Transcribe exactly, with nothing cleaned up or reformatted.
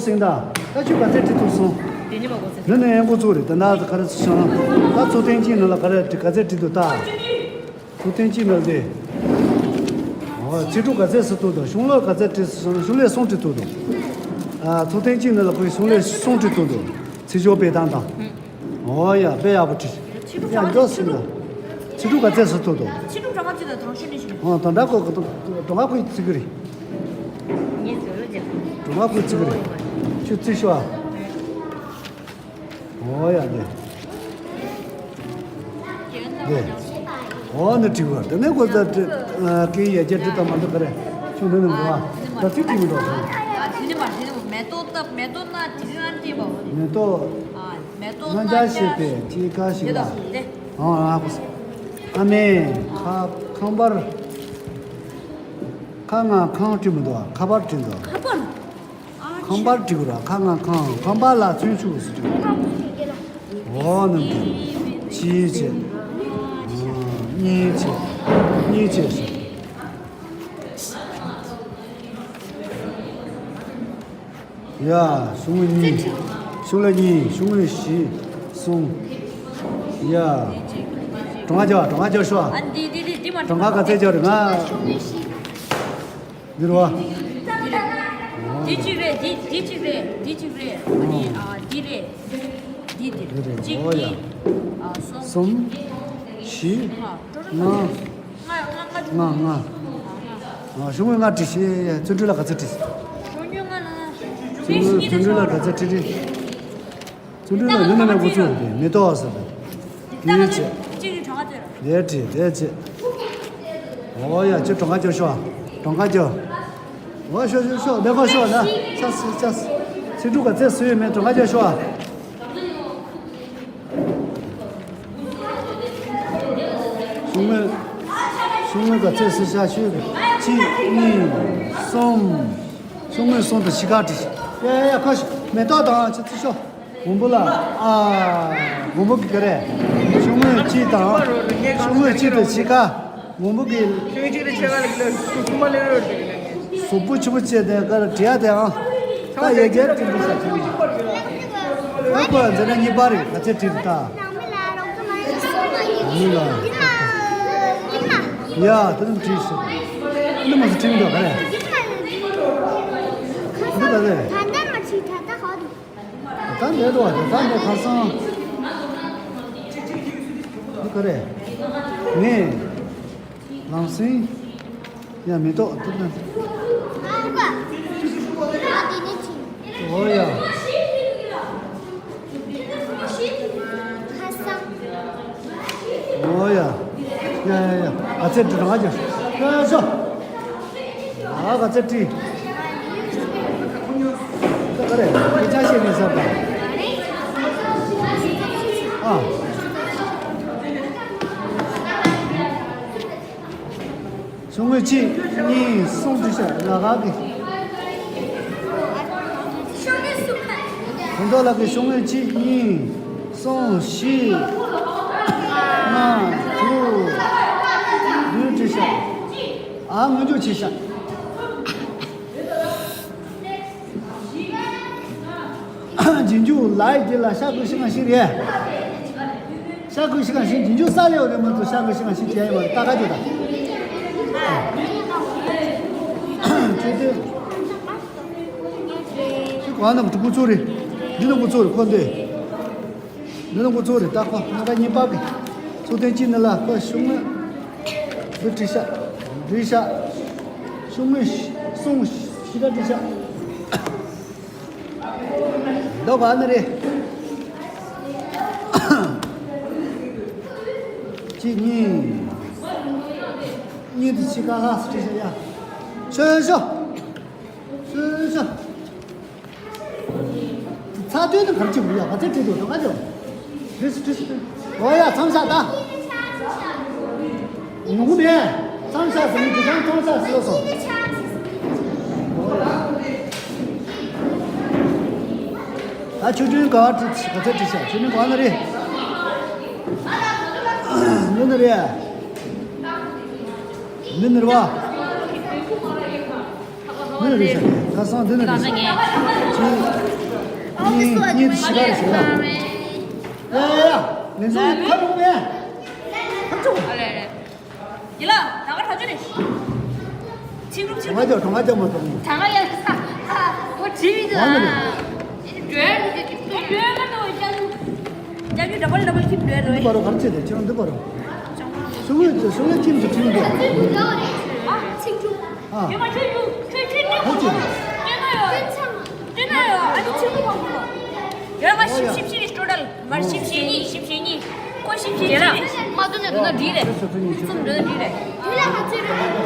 སེང་ད། ད་ཁྱོད་ག་ཚད་བྲིས་ཐུབ་སོང་། དེ་ནི་མ་གོ་ཚད། འདི་ནི་ཡང་འགོ་ཚུགས་རེད། ད་ན་ག་རེ་སོང་། ད་ཚོགས་ཐེངས་གཅིག་ནང་ལ་ག་རེ་ག་ཚད་བྲིས་འདུག་ད། ཚོགས་ཐེངས་གཅིག་ནང་དེ། ཨོ། ཚིག་གྲུབ་ག་ཚད་སུ་ཐུག་འདུག་གཞུང་ལས་ག་ཚད་བྲིས་སོང་། གཞུང་ལས་གསུམ་བྲིས་ཐུབ་འདུག་ཨ། ཚོགས་ཐེངས་གཅིག་ནང་ལ་ཁོས་གཞུང་ལས་གསུམ་བྲིས་ཐུབ་འདུག་ཚིག་སྦྱོར་སྤེལ་སྟངས་དང་། ཨོ་ཡ། དཔེ་ཡག་པོ་བྲིས། ཕྱི་དྲོ་ཡ། གྲང་མགྱོགས་ཟིན་ལ། ཕྱི་དྲོ་ག་ཚད་སུ་ཐུག་འདུག་ཕྱི་དྲོ་གྲང་ངར་ཅི་དང་དང་ཤོད་ནི་ཞིག་ཨོ། ད་འདྲ་ཁོ་གྲང་ངར་ཁོའི་ཚིག་གི་རེད། ངས་བཟོས་ལ་རྗེས། གྲང་ངར་ཁོའི་ཚིག་གི་རེད། ཁྱོད་ཚིག་ཤོག་ཨ། ཨོ་ཡ། འདི། འདི། ཨོ་ནི་བྲིས་པ་དེ་ནས་ཁོ་ཚ་སྐད་ཡིག་ཡར་རྒྱས་འབྲི་དང་མ་འདུག་ག་རེ། ཁྱོད་འདི་ནས་འགྲོ་ཨ། ད་ཚིག་བྲིས་མི་འདུག་ཨ། དེ་ནས་མ་དེ་ནས་མེ་ཏོག་ལྟ་མེ་ཏོག་ན་དེ་རིང་ཨ་བྲིས་པ་འོ། མེ་ཏོག་ཨ། མེ་ཏོག་ན་རྣམ་པར་ཤེས་པའི་སྐྱེས་སྐར་ཞིག་ལ། ཨ། ཨ་མས་ཁ་ཁང་པར། ཁ་ང་ཁང་བྲིས་མི་འདུག་ཨ། ཁ་པར་བྲིས་འདུག་ཨ། ཁ་པར། ཨ། ཁང་པར་བྲིས་དགོས་ར། ཁ་ང་ཁང་། ཁང་པ་ལ་ཚོན་ཆུ་ཟེར་དུས། འོ་ན་འདི། གཅིག་བྱས། ཨ། གཉིས་བྱས། གཉིས་བྱས་ཟེར། ཡ། གཞུང་ལས་གཉིས། གཞུང་ལས་གཉིས། གཞུང་ལས་བཞི། གསུམ། ཡ། གྲངས་ཀ་རྒྱག་གྲངས་ཀ་རྒྱག་ཤོག་ཨ། འདི་འདི་འདི་འདི་མ། གྲངས་ཀ་ག་ཚད་རྒྱག་རེད་ང་། འདི་རེད་བ། འདི་གཅིག་རེད། འདི་འདི་གཅིག་རེད། འདི་གཅིག་རེད། ཨ་ནི་ཨ་འདི་རེད། འདི་འདི་འདི་རེད། གཅིག་འོ་ཡ། གཉིས། ཨ་གསུམ། གསུམ། བཞི། ལྔ། ལྔ་ལྔ་ལྔ། ལྔ་ལྔ། ཨ་གཞུང་ལྔ་བྲིས་ཤེས། བརྩོན་འགྲུས་ལ་ག་ཚད་བྲིས། གཞུང་ལྔ་ལྔ། བརྩོན་འགྲུས་ལ་ག་ཚད་བྲིས་བྲིས། བརྩོན་འགྲུས་ལ་ཡོད་ན་ནས་འགོ་ཚུགས་རེད། མེ་ཏོག་ཟེར་ཏེ། དེའི་ཆེད། གཅིག་གིས་གྲངས་ཀ་བརྗོད། དེ་བྲིས་དེ་བྱེད། འོ་ཡ། ཁྱོད་གྲངས་ཀ་རྒྱག་ཤོག་གྲངས་ཀ་རྒྱག་འོ་ཤོག་ཤོག་ཤོག་ལས་ཀ་ཤོག་ན། ཆ་སི་ཆ་སི། ཚིག་གྲུབ་ག་ཚད་སུ་ཡོད་མེད་གྲངས་ཀ་རྒྱག་ཤོག་གཞུང་ལས། གཞུང་ལས་ག་ཚད་སུ་བྱ་ཤོད་གི་གཅིག་གཉིས་གསུམ། གཞུང་ལས་གསུམ་དང་ཕྱེད་ཀ་བྲིས། ཡ་ཡ་ཡ། ཁ་ཤོག་མེ་ཏོག་དང་ཆ་ཚིག་ཤོག་མགོན་པོ་ལ། ཨ། མགོན་པོ་གི་ག་རེ། གཞུང་ལས་གཅིག་དང་། གཞུང་ལས་གཅིག་དང་ཕྱེད་ཀ་མགོན་པོ་གི། ཆུང་ཆུང་དེ་ཆེ་བ་ལ་གཟུགས་པོ་ལེ་རོ་རེད། གཟུགས་པོ་ཆེན་པོ་བྱས་ཏེ་ག་རེ་བྲིས་ཡ་དེའང་། ད་ཡ་རྒྱལ་དེ་འདུག་ས་ཆེན་པོ། ད་ཁོ་ཡང་མཛད་ན་གཉིས་པ་རེད། ག་ཚད་བྲིས་རེད་ད། མི་ལ། ཡ་དེ་རིང་བྲིས་སོང་། ཨ་ནི་མ་སུ་བྲིས་མི་འདུག་ག་རེ། འདི་ག་རེ། ད་འདས་འགྲོ་བ་དེ་ད་འདས་ཁ་སང་། འདི་ག་རེ། ངས། ལམ་སེང་། ཡ་མེ་ཏོག་ཏུ་ན། ཨོ་ཡ། ཨོ་ཡ། ཡ་ཡ་ཡ། ཨ་ཙེ་འགྲོ་རང་ཨ་ཅག་ཡ་ཡ་ཤོ། ཨ་ག་ཚད་བྲིས། ད་ག་རེ་སྐད་ཆ་བཤད་ནས་ཟབ་པ། ཨ། གཞུང་ལས་གཅིག་གཉིས་གསུམ་བྲིས་ཤག་ལ་ག་གི། དོན་དག་ལ་གི་གཞུང་ལས་གཅིག་གཉིས་གསུམ་བཞི་ལྔ་དྲུག་བདུན་བྲིས་ཤག་ཨ་སྔོན་འཇུག་བྱས་ཤག་རྗེས་འཇུག་ལའི་རྗེས་ལ་ཤ་དགོས་ཤི་ང་ཤི་རེད། ཤ་དགོས་ཤི་ང་ཤི་རྗེས་འཇུག་ས་ལེའོ་རེད་མ་གཏོགས་ཤ་དགོས་ཤི་ང་ཤི་བྱས་ཡོད་མ་རེད། ད་ག་ཅོ་ད། ཁྱོད་དེ། ཁྱོད་གང་ན་གོ་ཚོ་རེད། འདི་ན་གོ་ཚོ་རེད་ཁོ་འདི། འདི་ན་གོ་ཚོ་རེད། ད་ཁོ་ང་ད་གཉིས་པ་གི། ཚོ་དོན་གཅིག་ནི་ལ་ཁོ་ཤུང་ནི། འདི་བྲིས་ཤག་བྲིས་ཤག་ཤུང་ནི་སོང་ཤི་ད་བྲིས་ཤག་འདོགས་པ་ནི་རེད། གཅིག་གཉིས། གཉིས་དེ་ཕྱི་ཀ་ལྷག་སུ་བྲིས་ཤག་ཡ། ཤོད་ཤོད། ཤོད་ཤོད། ཚ་དུས་དུ་གར་གྱི་མི་ཡ་བ་ཚེ་བྲིས་འདུག་དོ་ཁ་ཅོ། བྲིས་བྲིས་བྲིས། འོ་ཡ་མཚམས་བཞག་ད། ཉུང་ནས། མཚམས་བཞག་ཟེར་ནས་དེ་ཚང་མཚམས་བཞག་ཟེར་སོང་། ད་ཆུ་ཆུན་ག་བ་བྲིས་ག་ཚད་བྲིས་ཤག་ཆུ་ཆུན་ག་བ་ན་རེད། འདི་ནི་རེད། འདི་ནི་རེད་བ། འདི་ནི་རེད་ཤག་ཁ་སང་འདི་ནས་རེད། གཅིག་གཉིས། གཉིས་དེ་བཞི་ག་རེ་ཞིག་ལ། ཡ་ཡ་ཡ། ལན་ཚོ་ཁ་རུ་མེད། ཁ་ཚུགས། ཨ་ལེ་ལེ། ཡིན་ལ། ད་ག་ད་ཅི་རེད། ཆིག་རུབ་ཆིག་གྲོང་ཁ་རྒྱབ། གྲོང་ཁ་རྒྱབ་མ་ཐོབ་ནི། གྲོང་ཁ་རྒྱབ་ས། ཨོ་བྲིས་མི་འདུག་ཨ། ཨ་ནི་འགྲོ་ཡ་འདི་འགྲོ་ཡ་མ་གཏོགས་ཅང་། ཅང་གི་ཌབ་བལ་ཌབ་བལ་ཁྱིམ་འགྲོ་ཡ་འགྲོ་ཡ། འདི་པར་རོ་གར་ཆེ་དེ་ཁྱེད་རང་འདི་པར་རོ། སུ་ངོས་ཀྱི་སུ་ངོས་ཁྱིམ་གྱི་ཁྱིམ་འགྲོ། ཨ་ཆིག་གྲོང་། ཨ། ཡོད་མ་ཆོད་རྒྱུ་ཆོད་ཆོད་ཆོད་ཧོ་ཅི། ཆོད་ན་ཡོད། ཆོད་ན་ཡོད། ཨ་ནི་ཆིག་གྲོང་གང་གོ། ཡོད་མ་ཤིབ་ཤིབ་ཤིག་རེ་སྤྲོ་ཌལ། མར་ཤིབ་ཤིབ་གཉིས། ཤིབ་ཤིབ་གཉིས། ཁོ་ཤིབ་ཤིབ་གཉིས་རེད། མ་བཏོན་ན་འདོད་ན་འགྲིག་རེད། གསུམ་འདོད་ན་འགྲིག་རེད། དེ་ལ་ཧ་ཅི་རེད།